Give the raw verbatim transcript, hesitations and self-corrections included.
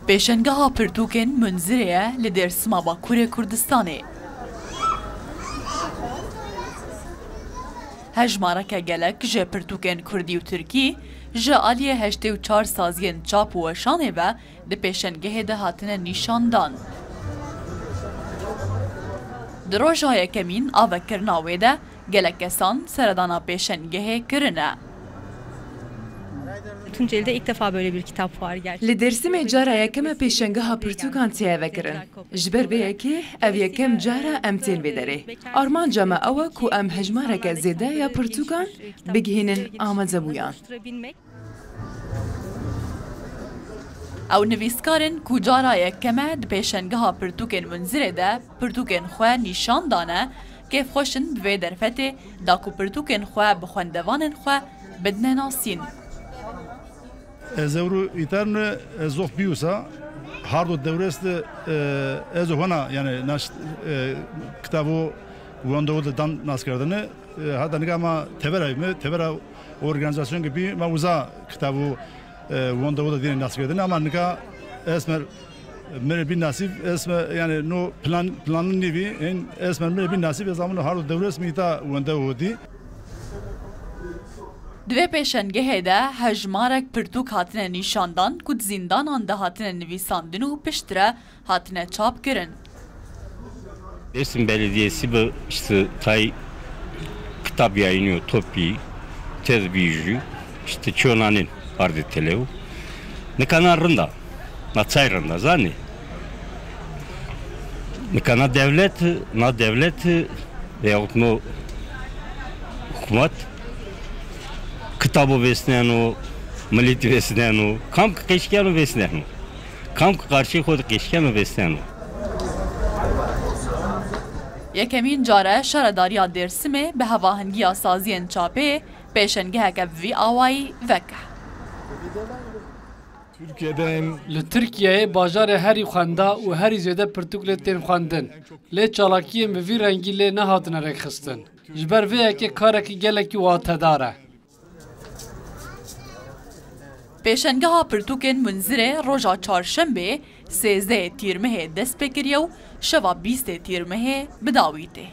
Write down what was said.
Pêşengeha pirtûkên Munzirê ye li Dêrsima Bakurê Kurdistanê. Hejmareke gelek ji pirtûkên kurdî û tirkî ji aliyê heştê û çar saziyên çap û weşanê ve di pêşengehê de hatine nîşandan. Di roja yekemîn a vekirina wê de gelek kesan seredana pêşengehê kirine. Tunceli'de ilk defa böyle bir kitap fuarı gerçekleşti. Li Dêrsimê cara yekem e pêşengeha pirtûkan tê vekirin. Ji ber vê yekê ev yekem car e em tên vê derê. Armanca me ew e ku em hejmareke zêde ya pirtûkan bigihînin amedebûyan. Ew nivîskar in ku cara yekem e di pêşengeha pirtûkên Munzirê de pirtûkên xwe nîşan dane, kêfxweş in bi vê derfetê da ku pirtûkên xwe bi xwendevanên xwe bidine nasîn. Ez ewro îtar ne, ez zof biyusa, hardo dewreste, e, ez hona, yani, naş, e, kitabo wende de dan naskerdene, e, hatta nika ma tevera me, tevera organizasyon gibi ma uza kitabo, e, wende de dine naskerdene, ama nika esmer mere bin nasip, esmer, yani, no plan, planın nevi, en esmer mere bin nasip, ez amino hardo dewres mi ita wende di. Di vê pêşengehê de hejmarek pirtûk hatine nîşandan ku di zîndanan de hatine nivîsandin û piştre hatine çapkirin. Dêrsim Belediyesi bu işte tay kitap yayınlıyor, topi, tez büyücü, işte çonanin vardı telev. Nikana rinda, na çay rinda, zani. Nikana devlet, na devlet veyahut no hikûmet kitabo vêsneno, milît vêsneno, kam ki qeşkeno vêsneno. Kam ki qarşî xwe diqeşkeno vêsneno. Yekemîn care Şaredariya Dêrsimê bi hevahingiya saziyên çapê pêşengeheke bi vî awayî veke. Li Tirkiyeyê bajarê herî xwenda û herî zêde pirtûk lê tên xwendin. Lê çalakiyên bi vî rengî lê nehatine rêkxistin. Ji ber vê yekê karekî gelekî watedar e. Pêşengeha pirtûkên Munzirê roja çarşembê sêzdehê Tîrmehê dest pê kiriye û şeva bîstê Tîrmehê bi dawî tê.